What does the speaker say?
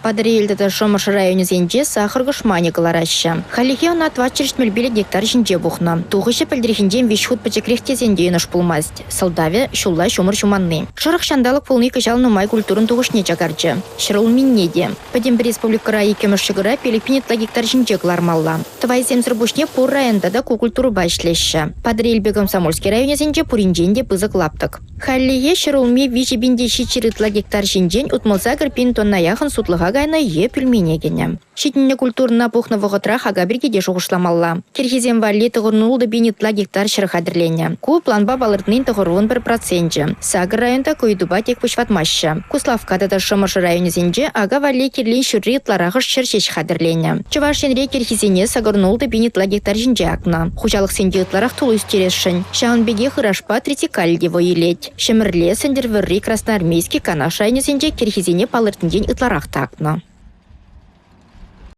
Патӑрьел тата Шӑмӑршӑ районӗсенче сахӑр кӑшманӗ кӑлараҫҫӗ. Хальлӗхе ӑна 475 гектар ҫинче пухнӑ. Тухӑҫӗ пӗлтӗрхинчен виҫ хут пӗчӗкрех тесен те йӑнӑш пулмасть. Сӑлтавӗ – ҫулла ҫумӑр ҫуманни. Шӑрӑх ҫанталӑк пулни кӑҫал нумай культурӑн тухӑҫне чакарчӗ. Ҫӗрулминне те. Пӗтӗм республикӑра иккӗмӗш ҫӑкӑра 5000 ытла гектар ҫинче кӑлармалла. Тӑвайсемсӗр пуҫне пур районта та ку культурӑпа ӗҫлеҫҫӗ. Патӑрьелпе Комсомольски районӗсенче пуринчен те пысӑк лаптӑк. Хальлӗхе ҫӗрулми 3700 ытла гектар ҫинчен 68 пин тонна яхӑн сутлӑха кайнӑ е пӳлмене кӗнӗ. Ҫитӗннӗ культурӑна пухнӑ вӑхӑтра хака пирки те шухӑшламалла. Кӗрхисем валли 96 пин ытла гектар ҫӗр хатӗрленӗ. Ку планпа палӑртнин 91 проценчӗ. Сакӑр районта ку ыйтупа тек пуҫ ватмаҫҫӗ. Куславкка тата Шӑмӑршӑ районӗсенче ака валли кирлин ҫурри ытларахӑш ҫӗр ҫеҫ хатӗрленӗ. Чӑваш Енре кӗрхисене 86 пин ытла гектар ҫинче акнӑ. Хуҫалӑхсенче ытларах тулӑ ӳстересшӗн. Ҫавӑн пекех ырашпа тритикаль те вӑй илет. Ҫӗмӗрле, Сӗнтӗрвӑрри, Красноармейски, Канаш районӗсенче кӗрхисене палӑртнинчен ытларах та акнӑ.